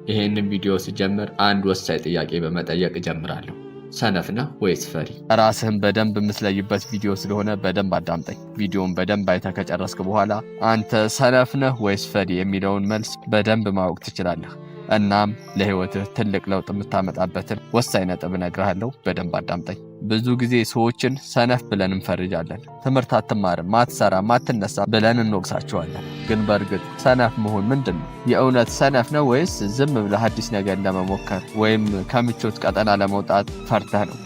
ይህንን ቪዲዮ ስጀምር አንድ ወሳኝ ጥያቄ በመጠየቅ እጀምራለሁ። ሰነፍ ነህ ወይስ ፈሪ? ራስህን በደንብ የምትለይበት ቪዲዮ ስለሆነ በደንብ አዳምጠኝ። ቪዲዮውን በደንብ አይተህ ከጨረስክ በኋላ አንተ ሰነፍ ነህ ወይስ ፈሪ የሚለውን መልስ በደንብ ማወቅ ትችላለህ። እናም ለህይወትህ ትልቅ ለውጥ የምታመጣበትን ወሳኝ ነጥብ እነግርሃለሁ። በደንብ አዳምጠኝ። ብዙ ጊዜ ሰዎችን ሰነፍ ብለን እንፈርጃለን። ትምህርት አትማርም፣ አትሰራም፣ አትነሳ ብለን እንወቅሳቸዋለን። ግን በእርግጥ ሰነፍ መሆን ምንድን ነው? የእውነት ሰነፍ ነው ወይስ ዝም ብለህ አዲስ ነገር ለመሞከር ወይም ከምቾት ቀጠና ለመውጣት ፈርተህ ነው?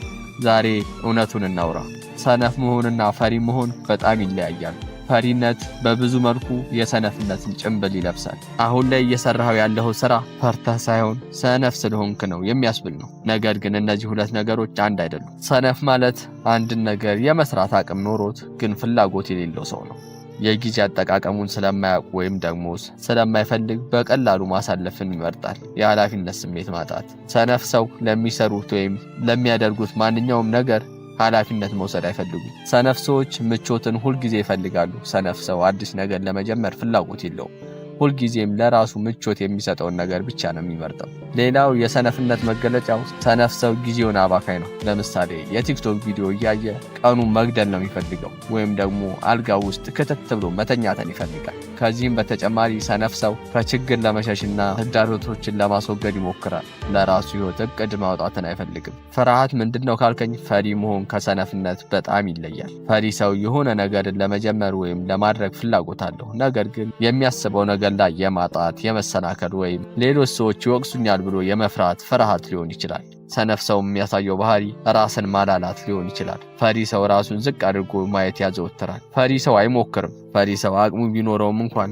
ዛሬ እውነቱን እናውራ። ሰነፍ መሆንና ፈሪ መሆን በጣም ይለያያሉ። ፈሪነት በብዙ መልኩ የሰነፍነትን ጭንብል ይለብሳል። አሁን ላይ እየሰራኸው ያለኸው ስራ ፈርተህ ሳይሆን ሰነፍ ስለሆንክ ነው የሚያስብል ነው። ነገር ግን እነዚህ ሁለት ነገሮች አንድ አይደሉም። ሰነፍ ማለት አንድን ነገር የመስራት አቅም ኖሮት ግን ፍላጎት የሌለው ሰው ነው። የጊዜ አጠቃቀሙን ስለማያውቅ ወይም ደግሞ ስለማይፈልግ በቀላሉ ማሳለፍን ይመርጣል። የኃላፊነት ስሜት ማጣት። ሰነፍ ሰው ለሚሰሩት ወይም ለሚያደርጉት ማንኛውም ነገር ኃላፊነት መውሰድ አይፈልጉም። ሰነፍ ሰዎች ምቾትን ሁልጊዜ ይፈልጋሉ። ሰነፍ ሰው አዲስ ነገር ለመጀመር ፍላጎት የለውም። ሁልጊዜም ለራሱ ምቾት የሚሰጠውን ነገር ብቻ ነው የሚመርጠው። ሌላው የሰነፍነት መገለጫው ሰነፍ ሰው ጊዜውን አባካኝ ነው። ለምሳሌ የቲክቶክ ቪዲዮ እያየ ቀኑን መግደል ነው የሚፈልገው፣ ወይም ደግሞ አልጋው ውስጥ ክትት ብሎ መተኛትን ይፈልጋል። ከዚህም በተጨማሪ ሰነፍ ሰው ከችግር ለመሸሽና ተግዳሮቶችን ለማስወገድ ይሞክራል። ለራሱ ሕይወት እቅድ ማውጣትን አይፈልግም። ፍርሃት ምንድን ነው ካልከኝ፣ ፈሪ መሆን ከሰነፍነት በጣም ይለያል። ፈሪ ሰው የሆነ ነገርን ለመጀመር ወይም ለማድረግ ፍላጎት አለው። ነገር ግን የሚያስበው ነገር ላይ የማጣት፣ የመሰናከል ወይም ሌሎች ሰዎች ይወቅሱኛል ብሎ የመፍራት ፍርሃት ሊሆን ይችላል። ሰነፍ ሰው የሚያሳየው ባህሪ ራስን ማላላት ሊሆን ይችላል። ፈሪ ሰው ራሱን ዝቅ አድርጎ ማየት ያዘወትራል። ፈሪ ሰው አይሞክርም። ፈሪ ሰው አቅሙ ቢኖረውም እንኳን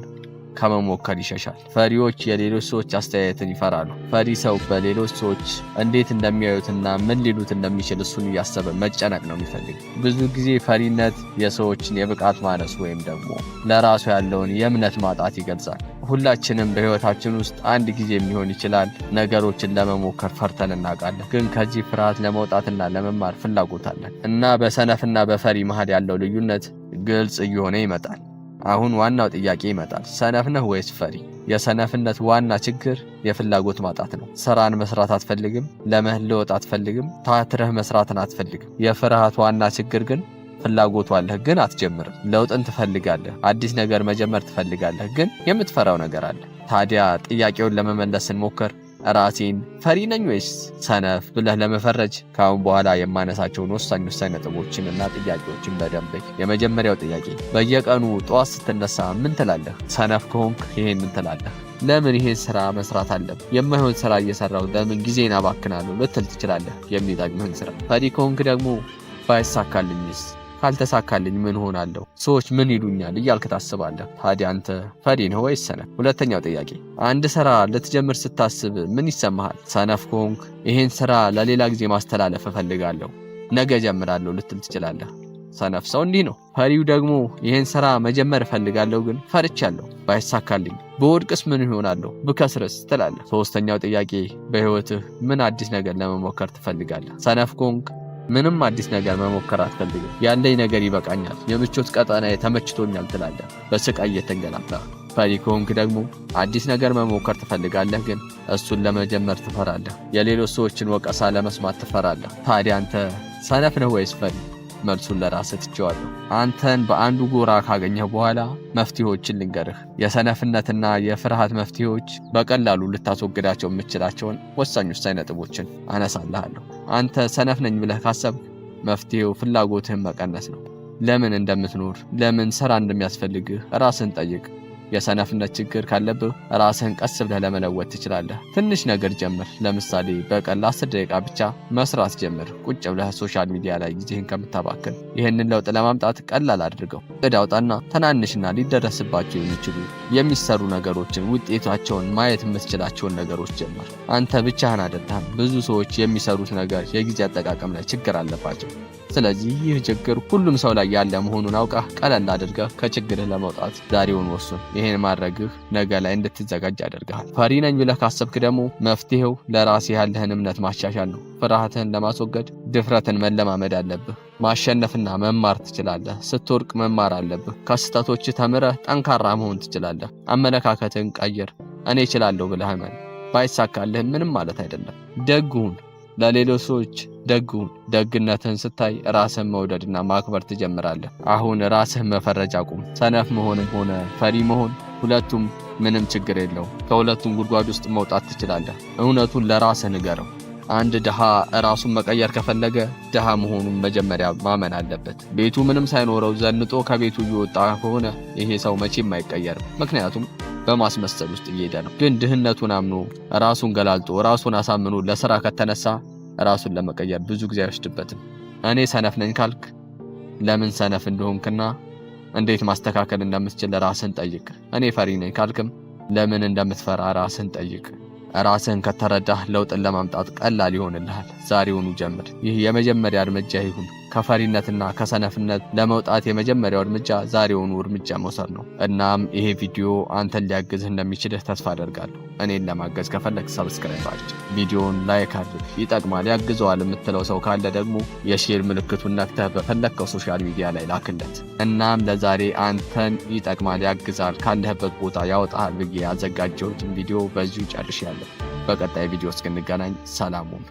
ከመሞከር ይሸሻል። ፈሪዎች የሌሎች ሰዎች አስተያየትን ይፈራሉ። ፈሪ ሰው በሌሎች ሰዎች እንዴት እንደሚያዩትና ምን ሊሉት እንደሚችል እሱን እያሰበ መጨነቅ ነው የሚፈልግ። ብዙ ጊዜ ፈሪነት የሰዎችን የብቃት ማነስ ወይም ደግሞ ለራሱ ያለውን የእምነት ማጣት ይገልጻል። ሁላችንም በሕይወታችን ውስጥ አንድ ጊዜ ሊሆን ይችላል ነገሮችን ለመሞከር ፈርተን እናውቃለን። ግን ከዚህ ፍርሃት ለመውጣትና ለመማር ፍላጎት አለን እና በሰነፍና በፈሪ መሃል ያለው ልዩነት ግልጽ እየሆነ ይመጣል። አሁን ዋናው ጥያቄ ይመጣል። ሰነፍ ነህ ወይስ ፈሪ? የሰነፍነት ዋና ችግር የፍላጎት ማጣት ነው። ስራን መስራት አትፈልግም፣ ለመለወጥ አትፈልግም፣ ታትረህ መስራትን አትፈልግም። የፍርሃት ዋና ችግር ግን ፍላጎቱ አለህ፣ ግን አትጀምርም። ለውጥን ትፈልጋለህ፣ አዲስ ነገር መጀመር ትፈልጋለህ፣ ግን የምትፈራው ነገር አለ። ታዲያ ጥያቄውን ለመመለስ ስንሞክር ራሴን ፈሪ ነኝ ወይስ ሰነፍ ብለህ ለመፈረጅ ከአሁን በኋላ የማነሳቸውን ወሳኝ ወሳኝ ነጥቦችን እና ጥያቄዎችን በደንብ። የመጀመሪያው ጥያቄ፣ በየቀኑ ጠዋት ስትነሳ ምን ትላለህ? ሰነፍ ከሆንክ ይሄን ምን ትላለህ? ለምን ይሄን ስራ መስራት አለብህ? የማይሆን ስራ እየሰራሁ ለምን ጊዜን አባክናለሁ ልትል ትችላለህ። የሚጠቅምህን ስራ። ፈሪ ከሆንክ ደግሞ ባይሳካልኝስ፣ ካልተሳካልኝ ምን ሆናለሁ? ሰዎች ምን ይሉኛል? እያልክ ታስባለህ። ታዲያ አንተ ፈሪ ነህ ወይስ ሰነፍ? ሁለተኛው ጥያቄ፣ አንድ ስራ ልትጀምር ስታስብ ምን ይሰማሃል? ሰነፍ ከሆንክ ይሄን ስራ ለሌላ ጊዜ ማስተላለፍ እፈልጋለሁ፣ ነገ ጀምራለሁ ልትል ትችላለህ። ሰነፍ ሰው እንዲህ ነው። ፈሪው ደግሞ ይሄን ስራ መጀመር እፈልጋለሁ፣ ግን ፈርቻለሁ፣ ባይሳካልኝ፣ ብወድቅስ ምን ይሆናለሁ፣ ብከስርስ ትላለህ። ሶስተኛው ጥያቄ፣ በህይወትህ ምን አዲስ ነገር ለመሞከር ትፈልጋለህ? ሰነፍ ከሆንክ ምንም አዲስ ነገር መሞከር አትፈልግም። ያለኝ ነገር ይበቃኛል፣ የምቾት ቀጠናዬ ተመችቶኛል ትላለህ፣ በስቃይ እየተንገላታ። ፈሪ ከሆንክ ደግሞ አዲስ ነገር መሞከር ትፈልጋለህ፣ ግን እሱን ለመጀመር ትፈራለህ። የሌሎች ሰዎችን ወቀሳ ለመስማት ትፈራለህ። ታዲያ አንተ ሰነፍ ነህ ወይስ ፈሪ? መልሱን ለራስህ ትቼዋለሁ። አንተን በአንዱ ጎራ ካገኘህ በኋላ መፍትሄዎችን ልንገርህ። የሰነፍነትና የፍርሃት መፍትሄዎች በቀላሉ ልታስወግዳቸው የምትችላቸውን ወሳኝ ወሳኝ ነጥቦችን አነሳልሃለሁ። አንተ ሰነፍ ነኝ ብለህ ካሰብክ መፍትሄው ፍላጎትህን መቀነስ ነው። ለምን እንደምትኖር፣ ለምን ስራ እንደሚያስፈልግህ ራስህን ጠይቅ። የሰነፍነት ችግር ካለብህ ራስህን ቀስ ብለህ ለመለወጥ ትችላለህ። ትንሽ ነገር ጀምር። ለምሳሌ በቀን ለ10 ደቂቃ ብቻ መስራት ጀምር። ቁጭ ብለህ social media ላይ ጊዜህን ከምታባክን ይህንን ለውጥ ለማምጣት ቀላል አድርገው። እቅድ አውጣና ትናንሽና ሊደረስባቸው የሚችሉ የሚሰሩ ነገሮችን፣ ውጤታቸውን ማየት የምትችላቸውን ነገሮች ጀምር። አንተ ብቻህን አይደለህም። ብዙ ሰዎች የሚሰሩት ነገር የጊዜ አጠቃቀም ላይ ችግር አለባቸው። ስለዚህ ይህ ችግር ሁሉም ሰው ላይ ያለ መሆኑን አውቀህ ቀለል አድርገህ ከችግርህ ለመውጣት ዛሬውን ወስን። ይህን ማድረግህ ነገ ላይ እንድትዘጋጅ ያደርግሃል። ፈሪ ነኝ ብለህ ካሰብክ ደግሞ መፍትሄው ለራስህ ያለህን እምነት ማሻሻል ነው። ፍርሃትህን ለማስወገድ ድፍረትን መለማመድ አለብህ። ማሸነፍና መማር ትችላለህ። ስትወድቅ መማር አለብህ። ከስህተቶችህ ተምረህ ጠንካራ መሆን ትችላለህ። አመለካከትህን ቀይር። እኔ እችላለሁ ብለህ እመን። ባይሳካልህም ምንም ማለት አይደለም። ደግ ሁን፣ ለሌሎች ሰዎች ደግ ሁን። ደግነትህን ስታይ ራስህን መውደድና ማክበር ትጀምራለህ። አሁን ራስህን መፈረጅ አቁም። ሰነፍ መሆንም ሆነ ፈሪ መሆን ሁለቱም ምንም ችግር የለውም። ከሁለቱም ጉድጓድ ውስጥ መውጣት ትችላለህ። እውነቱን ለራስህ ንገረው። አንድ ድሃ ራሱን መቀየር ከፈለገ ድሃ መሆኑን መጀመሪያ ማመን አለበት። ቤቱ ምንም ሳይኖረው ዘንጦ ከቤቱ እየወጣ ከሆነ ይሄ ሰው መቼም አይቀየርም። ምክንያቱም በማስመሰል ውስጥ እየሄደ ነው። ግን ድህነቱን አምኖ፣ ራሱን ገላልጦ፣ ራሱን አሳምኖ ለስራ ከተነሳ ራሱን ለመቀየር ብዙ ጊዜ አይወስድበትም። እኔ ሰነፍ ነኝ ካልክ ለምን ሰነፍ እንደሆንክና እንዴት ማስተካከል እንደምትችል ራስህን ጠይቅ። እኔ ፈሪ ነኝ ካልክም ለምን እንደምትፈራ ራስህን ጠይቅ። ራስህን ከተረዳህ ለውጥን ለማምጣት ቀላል ይሆንልሃል። ዛሬውኑ ጀምር። ይህ የመጀመሪያ እርምጃ ይሁን። ከፈሪነትና ከሰነፍነት ለመውጣት የመጀመሪያው እርምጃ ዛሬውኑ እርምጃ መውሰድ ነው። እናም ይሄ ቪዲዮ አንተን ሊያግዝህ እንደሚችልህ ተስፋ አደርጋለሁ። እኔን ለማገዝ ከፈለግህ subscribe አድርግ፣ ቪዲዮውን like አድርግ። ይጠቅማል፣ ያግዘዋል የምትለው ሰው ካለ ደግሞ የ share ምልክቱን ነክተህ በፈለግከው social media ላይ ላክለት። እናም ለዛሬ አንተን ይጠቅማል፣ ያግዛል፣ ካለህበት ቦታ ያወጣሃል ብዬ ያዘጋጀሁትን ቪዲዮ በዚሁ ጨርሻለሁ። በቀጣይ ቪዲዮ እስክንገናኝ ሰላም ሁኑ።